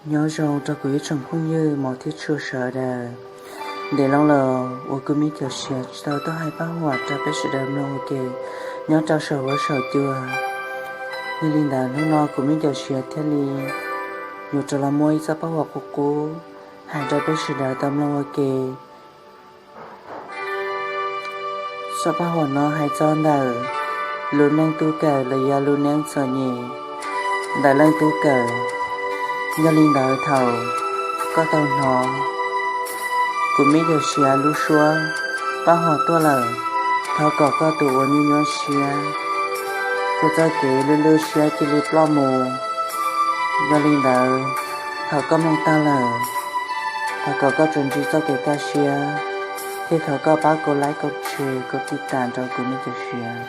Nyob zoo rau kuv ib tsoom phooj ywg mos thiab tshua sawv daws. Ntev loo lawm uas kuv me Cov Siav tsis tau tuaj hais paj huam rau peb sawv daws mloog ua ke nyob rau saum huab saum cua. Yog li ntawd hnub no kuv me Cov Siav thiaj li yuav rov los muab ib txoj paj huam qub qub hais rau peb sawv daws tau mloog ua ke. Txoj paj huam no hais txog ntawm lub neej tub kawm los yog lub neej txom nyem ntawm leej tub kawm. Yog li ntawd thaum koj tau hnov kuv me Cov Siav lub suab paj huam tuaj lawm, thov kom koj tus uas nyuaj nyuaj siab, koj txoj kev lwj lwj siab cia li ploj mus. Yog li ntawd thaum koj mloog tag lawm, thov kom koj tsuas ntsib txoj kev kaj siab, thiab thov koj pab kov like, kov share, kov tib tas rau kuv me Cov Siav.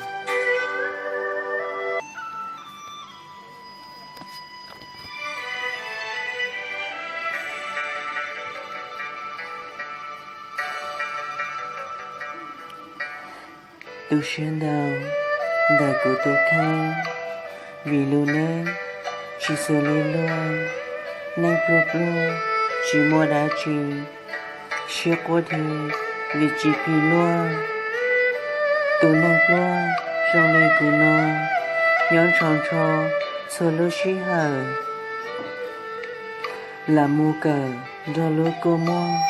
Tu siab ntau ntawm kuv tus kheej, vim lub neej tsis xws li luag, neej pluag pluag tsis muaj dab tsi, siab quaj dhi vim tsis phim luag. Tus neeg pluag zoo li kuv no nyob ntsho ntsho txhua lub sij hawm, lam mus kawm nrog lub kua muag,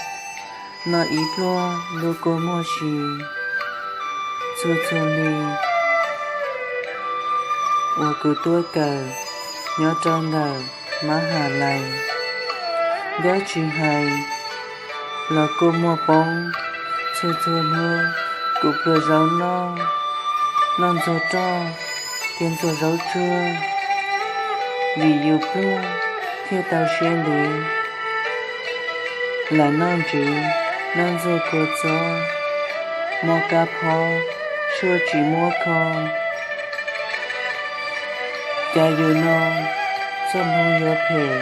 noj ib pluag lub kua muag si. Txhua txhua hli uas kuv tuaj kawm nyob rau ntawm mab has lais, dab tsis hais los kua muag poob. Txhua txhua hnub kuv pluas zaub noj, noj ntxuag roj thiab ntxuag zaub tsuag, vim yus pluag thiaj tau siab ntev. Lam noj ntsev, noj ntxuag kua txob, mob kab phob, tshuaj tsis muab kho, cas yus no txoj hmoo yuav phem.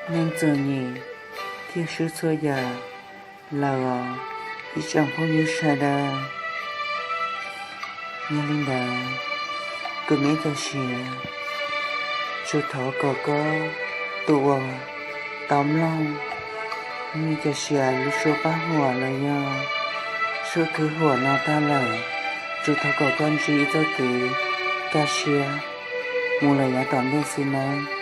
Neeg txom nyem thiaj swb txhua yam lawm os ib tsoom phooj ywg sawv daws. Yog li ntawd, kuv me Cov Siav tsuas thov kom koj tus uas tau mloog me Cov Siav lub suab paj huam los yog suab khwv huam no tag lawm, tsuas thov kom koj ntsib ib txoj kev kaj siab mus lawm yav tom ntej xwb nawb.